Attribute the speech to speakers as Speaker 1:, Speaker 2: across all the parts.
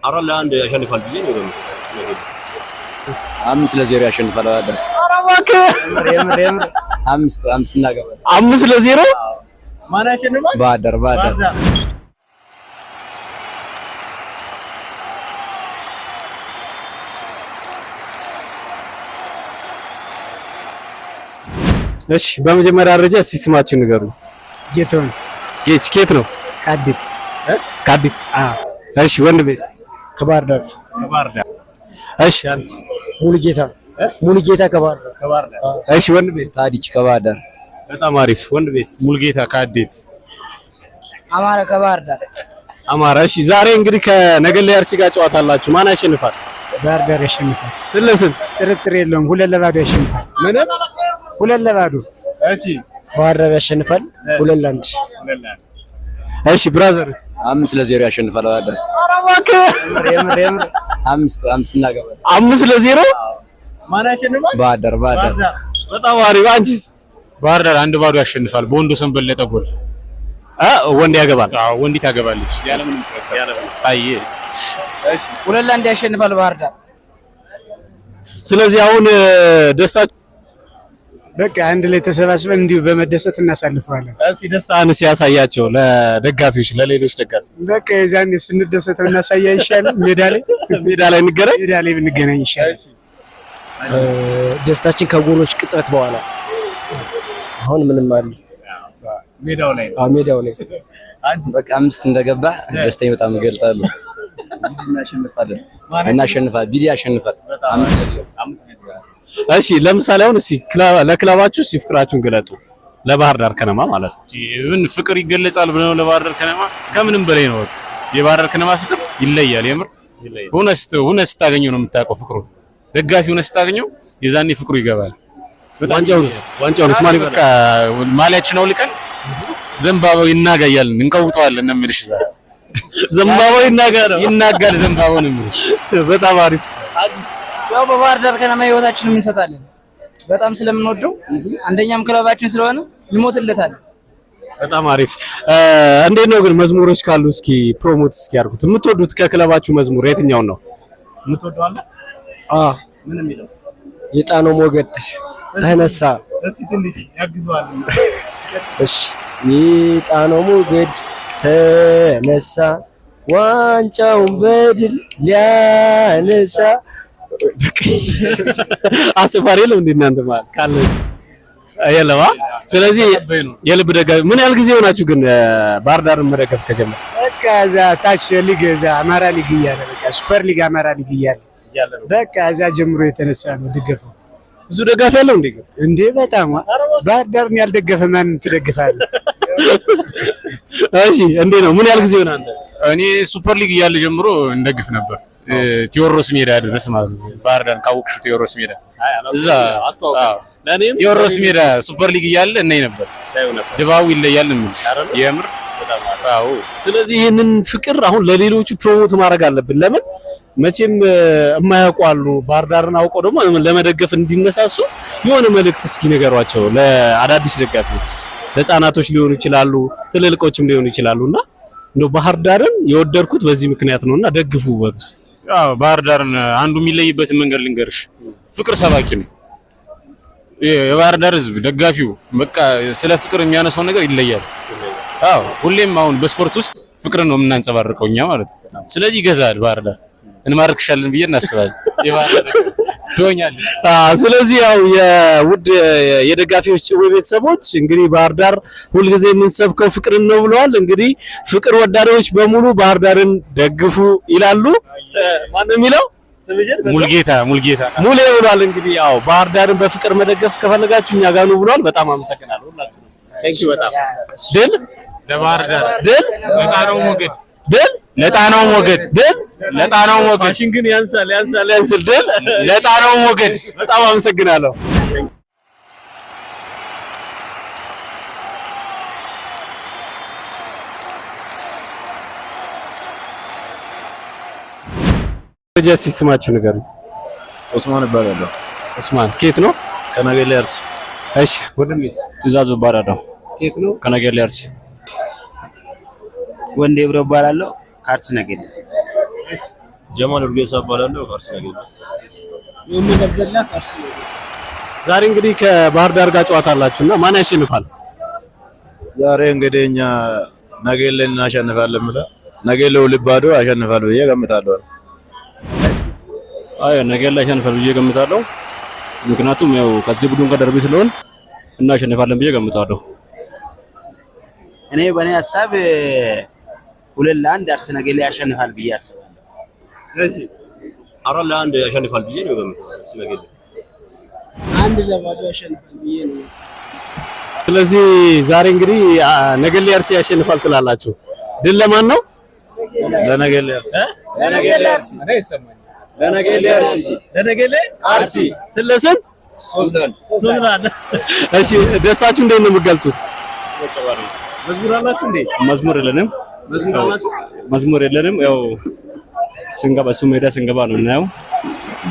Speaker 1: 4-1 ያሸንፋል ብዬ ነው የገመትኩት።
Speaker 2: 5-0 ያሸንፋል። ባህር ዳር።
Speaker 3: ኧረ እባክህ!
Speaker 2: የምር የምር፣ አምስት አምስት እናገባለን።
Speaker 3: 5-0 ማን ያሸንፋል?
Speaker 2: ባህር ዳር፣ ባህር ዳር።
Speaker 3: እሺ፣ በመጀመሪያ ደረጃ እስኪ ስማችሁን ንገሩኝ።
Speaker 4: ጌታሁን።
Speaker 3: ጌች፣ ኬት ነው?
Speaker 4: ካዲት።
Speaker 3: ካዲት። እሺ፣ ወንድሜስ?
Speaker 4: ከባህር ዳር።
Speaker 3: እሺ፣ አንተ?
Speaker 4: ሙሉጌታ፣ ሙሉጌታ ከባህር ዳር።
Speaker 3: እሺ፣ ወንድሜስ?
Speaker 2: ታዲች ከባህር ዳር።
Speaker 3: በጣም አሪፍ። ወንድሜስ?
Speaker 5: ሙልጌታ ከአዴት።
Speaker 4: አማራ ከባህር ዳር።
Speaker 3: አማራ። እሺ፣ ዛሬ እንግዲህ ከነገሌ አርሲ ጋር ጨዋታ አላችሁ። ማን ያሸንፋል?
Speaker 4: ባህር ዳር ያሸንፋል።
Speaker 3: ስንት ለስንት?
Speaker 4: ጥርጥር የለውም። 2-0 ያሸንፋል።
Speaker 3: ምንም?
Speaker 4: 2-0።
Speaker 3: እሺ።
Speaker 4: ባህር ዳር ያሸንፋል 2-1።
Speaker 3: እሺ፣ brother ስ?
Speaker 2: 5-0 ያሸንፋል። ባህር ዳር።
Speaker 3: ኧረ እባክህ!
Speaker 2: የምር የምር፣ አምስት አምስት እናገባለን።
Speaker 3: 5-0 ማን ያሸንፋል?
Speaker 2: ባህር ዳር፣ ባህር ዳር።
Speaker 3: በጣም አሪፍ። አንቺስ?
Speaker 5: ባህር ዳር 1-0 ያሸንፋል። በወንዶሰን በለጠ ጎል።
Speaker 3: ወንድ ያገባል።
Speaker 5: አዎ፣ ወንዲት ታገባለች። ያለምንም ጥርጥር። አይ።
Speaker 4: 2-1 ያሸንፋል ባህር ዳር።
Speaker 3: ስለዚህ አሁን ደስታችሁ
Speaker 4: በቃ አንድ ላይ ተሰባስበን እንዲሁ በመደሰት እናሳልፈዋለን።
Speaker 3: እስኪ ደስታህን ሲያሳያቸው ለደጋፊዎች፣ ለሌሎች ደጋፊዎች።
Speaker 4: በቃ የዛኔ ስንደሰት እናሳያ ይሻላል። ሜዳ ላይ።
Speaker 3: ሜዳ ላይ እንገናኝ።
Speaker 4: ሜዳ ላይ ብንገናኝ ይሻላል።
Speaker 6: ደስታችን ከጎሎች ቅጽበት በኋላ፣ አሁን ምንም አለ
Speaker 3: ሜዳው ላይ።
Speaker 6: አዎ፣ ሜዳው ላይ።
Speaker 2: በቃ አምስት እንደገባ ደስታዬን በጣም እገልጣለሁ። እናሸንፋለን፣ እናሸንፋለን። ቢዲ ያሸንፋል። 5-0።
Speaker 3: እሺ፣ ለምሳሌ አሁን እስኪ ለክለባችሁ እስኪ ፍቅራችሁን ግለጡ። ለባህር ዳር ከነማ ማለት ነው።
Speaker 5: ምን ፍቅር ይገለጻል ብለው፣ ለባህር ዳር ከነማ ከምንም በላይ ነው። በቃ የባህር ዳር ከነማ ፍቅር ይለያል። የምር ሆነ ስታገኘው ነው የምታውቀው ፍቅሩ። ደጋፊ ሆነ ስታገኘው የዛኔ ፍቅሩ ይገባል።
Speaker 3: ዋንጫውንስ ዋንጫውንስ ማን ይበላል?
Speaker 5: በቃ ማሊያችን አውልቀን ዘንባባው ይናጋያልን እንቀውጠዋለን ነው የምልሽ። ዛሬ
Speaker 3: ዘንባባው ይናጋ ነው።
Speaker 5: ይናጋል ዘንባባው ነው የምልሽ።
Speaker 3: በጣም አሪፍ።
Speaker 4: ያው በባህር ዳር ከነማ ህይወታችንን እንሰጣለን። በጣም ስለምንወደው፣ አንደኛም ክለባችን ስለሆነ እንሞትለታለን።
Speaker 3: በጣም አሪፍ። እንዴት ነው ግን መዝሙሮች ካሉ እስኪ promote እስኪ ያርጉት። የምትወዱት ከክለባችሁ መዝሙር የትኛውን ነው? የምትወደው አለ?
Speaker 6: አዎ።
Speaker 3: ምን የሚለው?
Speaker 6: የጣናው ሞገድ ተነሳ።
Speaker 3: እስኪ ትንሽ ያግዘዋል።
Speaker 6: እሺ፣ የጣናው ሞገድ ተነሳ፣ ዋንጫውን በድል ሊያነሳ።
Speaker 3: አስፋሪ የለም እንዴ እናንተ ማለት ካለ እስኪ የለም። ስለዚህ የልብ ደጋፊ ምን ያህል ጊዜ ሆናችሁ ግን ባህር ዳርን መደገፍ ከጀመረ?
Speaker 4: በቃ እዛ ታች ሊግ፣ እዛ አማራ ሊግ እያለ፣ በቃ ሱፐር ሊግ፣ አማራ ሊግ እያለ፣ በቃ እዛ ጀምሮ የተነሳ ነው ድገፈው።
Speaker 3: ብዙ ደጋፊ ያለው እንዴ ግን?
Speaker 4: እንዴ በጣም፣ ባህር ዳርን ያልደገፈ ማንን ትደግፋለህ?
Speaker 3: እሺ፣ እንዴ ነው፣ ምን ያህል ጊዜ ሆነ አንተ?
Speaker 5: እኔ ሱፐር ሊግ እያለ ጀምሮ እንደግፍ ነበር። ቴዎድሮስ ሜዳ ድረስ ማለት ነው። ባህር ዳር ካወቅሽው ቴዎድሮስ ሜዳ እዛ፣ አዎ፣ ቴዎድሮስ ሜዳ ሱፐር ሊግ እያለ እናይ ነበር። ድባቡ ይለያል ነው የምልሽ። የምር አዎ።
Speaker 3: ስለዚህ ይህንን ፍቅር አሁን ለሌሎቹ promote ማድረግ አለብን። ለምን መቼም የማያውቁ አሉ። ባህር ዳርን አውቀው ደግሞ ለመደገፍ እንዲነሳሱ የሆነ መልእክት እስኪ ንገሯቸው። ለአዳዲስ ደጋፊዎች፣ ለህፃናቶች ሊሆኑ ይችላሉ፣ ትልልቆችም ሊሆኑ ይችላሉ እና እንደው ባህር ዳርን የወደድኩት በዚህ ምክንያት ነውና ደግፉ በሉስ።
Speaker 5: አዎ፣ ባህር ዳርን አንዱ የሚለይበትን መንገድ ልንገርሽ። ፍቅር ሰባኪ ነው። የባህር ዳር ህዝብ ደጋፊው በቃ ስለ ፍቅር የሚያነሳው ነገር ይለያል። አዎ፣ ሁሌም አሁን በስፖርት ውስጥ ፍቅርን ነው የምናንጸባርቀው እኛ ማለት ነው። ስለዚህ ይገዛል፣ ባህር ዳር እንማርክሻለን ብዬ እናስባለን። የባህር ዳር ትሆኛለሽ።
Speaker 3: ስለዚህ ያው የውድ የደጋፊዎች ጭዌ ቤተሰቦች እንግዲህ ባህር ዳር ሁልጊዜ የምንሰብከው ፍቅርን ነው ብለዋል። እንግዲህ ፍቅር ወዳዶች በሙሉ ባህር ዳርን ደግፉ ይላሉ። ማን ነው የሚለው?
Speaker 5: ሙልጌታ፣ ሙልጌታ።
Speaker 3: ሙሌ ብሏል። እንግዲህ ያው ባህር ዳርን በፍቅር መደገፍ ከፈለጋችሁ እኛ ጋር ነው ብሏል። በጣም አመሰግናለሁ ሁላችሁም። Thank you በጣም። ድል
Speaker 5: ለባህር ዳር!
Speaker 3: ድል!
Speaker 5: ለጣናው ሞገድ!
Speaker 3: ድል!
Speaker 5: ለጣናው ሞገድ!
Speaker 3: ድል!
Speaker 5: ለጣናው ሞገድ!
Speaker 3: ፋሽን ግን ያንሳል፣ ያንሳል፣ ያንሳል። ድል!
Speaker 5: ለጣናው ሞገድ!
Speaker 3: በጣም አመሰግናለሁ። ጀሲ፣ ስማችሁ ንገሩኝ።
Speaker 2: ኦስማን እባላለሁ።
Speaker 3: ኡስማን፣ ኬት ነው?
Speaker 2: ከነገሌ አርሲ።
Speaker 3: እሺ፣ ወንድሜስ?
Speaker 2: ትእዛዙ እባላለሁ።
Speaker 3: ኬት ነው?
Speaker 2: ከነገሌ አርሲ።
Speaker 7: ወንዴ ብሮ እባላለሁ፣ ከአርሲ ነገሌ።
Speaker 1: ጀማል ኡርጌሳ እባላለሁ ከአርሲ ነገሌ።
Speaker 4: ሙሀመድ አብደላ ከአርሲ ነገሌ።
Speaker 3: ዛሬ እንግዲህ ከባህር ዳር ጋር ጨዋታ አላችሁና ማን ያሸንፋል?
Speaker 2: ዛሬ እንግዲህ እኛ ነገሌን እናሸንፋለን ብለህ ነገሌ 2-0 ያሸንፋል ብዬ እገምታለሁ።
Speaker 5: አይ ነገሌ ያሸንፋል ብዬ እገምታለሁ። ምክንያቱም ያው ከዚህ ቡድን ጋር ደርቢ ስለሆን እናሸንፋለን ብዬ እገምታለሁ።
Speaker 7: እኔ በእኔ ሀሳብ 2-1 አርሲ ነገሌ ያሸንፋል ብዬ አስባለሁ።
Speaker 1: 4-1 ያሸንፋል ብዬ ነው የምገምተው አርሲ ነገሌ።
Speaker 4: 1-0 ያሸንፋል ብዬ ነው የማስበው።
Speaker 3: ስለዚህ ዛሬ እንግዲህ ነገሌ አርሲ ያሸንፋል ትላላችሁ። ድል ለማን ነው?
Speaker 2: ለነገሌ አርሲ።
Speaker 3: ለነገሌ አርሲ። ለነገሌ አርሲ። ስለስንት? 3-1። እሺ ደስታችሁ እንዴት ነው የምትገልጹት? መዝሙር አላችሁ እንዴ?
Speaker 5: መዝሙር የለንም።
Speaker 3: መዝሙር አላችሁ?
Speaker 5: መዝሙር የለንም። ያው ስንገባ እሱ ሜዳ ስንገባ ነው እናየው።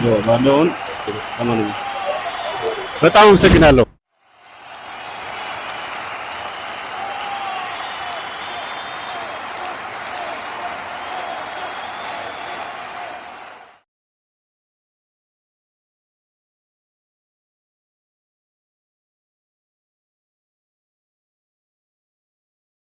Speaker 5: ያው ባለውን ለማንኛውም
Speaker 3: በጣም አመሰግናለሁ።